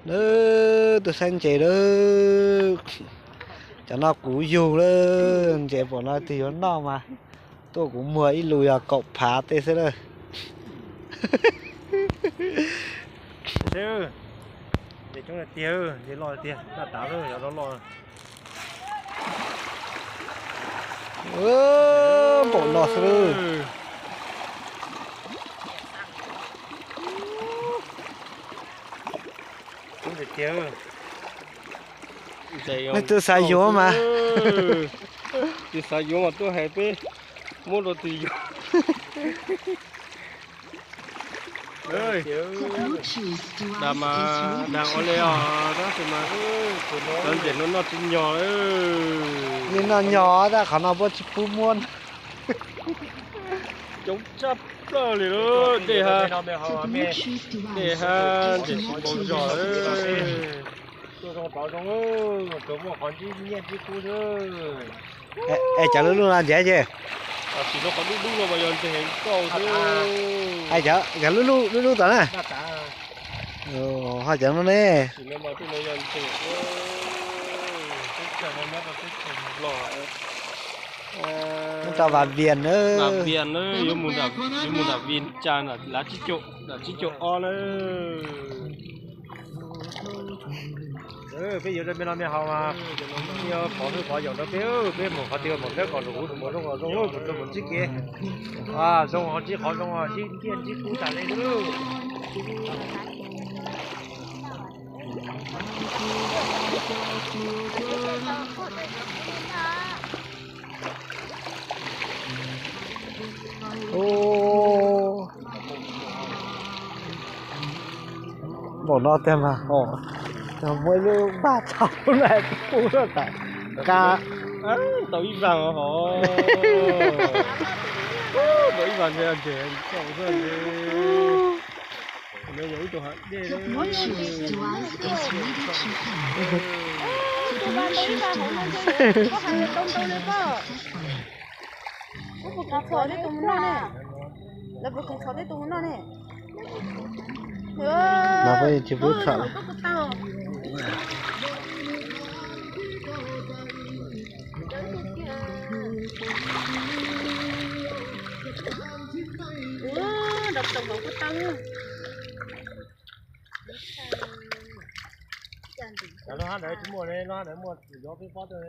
Lawm, tuaj saib ntses lawm. Cov no kuv yug lawm, ntses pom no twg yuav noj mas tuaj kuv muag ib lus yog kaum phav tej xwb lawm. Ntses coob tiag, ntses loj tiag, noj tav lawm, yog loj loj. Npaum no xwb lawm. Leej twg xav yuav mas, leej twg xav yuav mas tuaj hais peb muab rau twg yuav. Dag mas dag ua li os, tab sis mas cov ntses no noj tsis nyog. Yeej noj nyog tab qhov no puab tsis pub muab. Coob tshaj plaws li lawm, dej ha, dej ha ntses tsis npaum zog. Es cov lub lub no ntses ces, tab sis no qhov dub dub no mas yog ntses koj xwb. Cov lub lub lub lub tom na, ho cov no ne. Tso Vam Vias na, Vam Vias na, yuav mus nram Vias Cas nram tsib caug, nram tsib caug ob na. Peb yuav rau me no me haus mas, pov hwj pov yaum rau peb, peb mus qhov twg mus peb kom lus huv tus mus zoo kom zoo, tus mus ntsib kev zoo, ho ntsib qhov zoo, ntsib ntiaj ntsib kub tas li. Npaum no tiag mas ho, muaj ib lub npaj tshauv na, pub rau tas ka. Tau ib vas ho, tau ib vas ntses, ntses tau ntses. Tus no ib vas hauv no, koj hais lawv tau ntau li koj. Koj puas kheev txhom tej tus mus noj ne? Lawv puas kheev txhom tej tus mus noj ne? Mas peb tsis pub txhom. Ua, nrov txoom hauv kuj tau. Lub hab ntawd tsis muaj li, lub hab ntawd muaj yov peb pob tawm.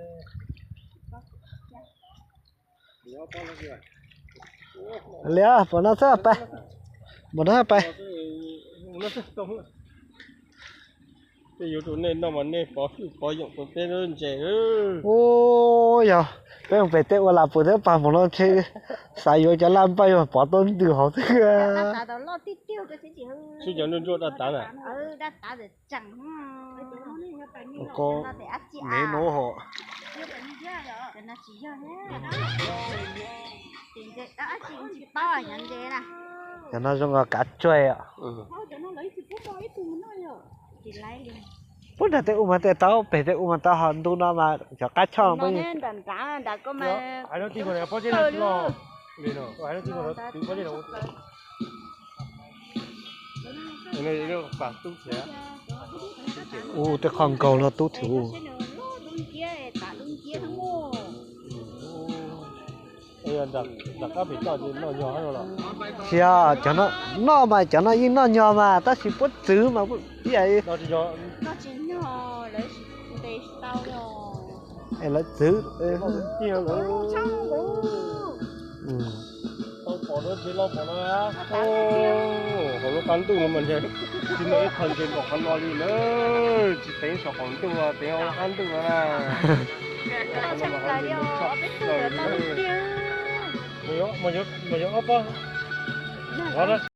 Liam, pom no xwb pais, pom no pais. Peb yuav rau nej noj mas nej pov hwj pov yaum rau peb lub ntses. Ua, yog peb mus pem tej ua las puas thiab pas mus no ntshe xav yuav cov laj npaj yuav pov tau ntws hauv xwb. Sub cov nruj nruj daj tav na. Ko, nev no ho. Cov no zoo nkaus kav tsuag os. Puag nram tej ub mas tej tau, pem tej ub mas tau, ho ntu no mas cov qab choj. Ub, tej qhov nkaus no tub thiab ub. Tsis yog, cov no noj mas cov no yeej noj nyog mas tab sis puab txwv mas ib yam. Lawv txwv. Hauv lub qab ntuj no mas ntshe tsis muaj ib qho ntses npaum qhov no li na. Tsis teev saum qaum ntuj los teev hauv lub qab ntuj no na. Mas yuav ob pob.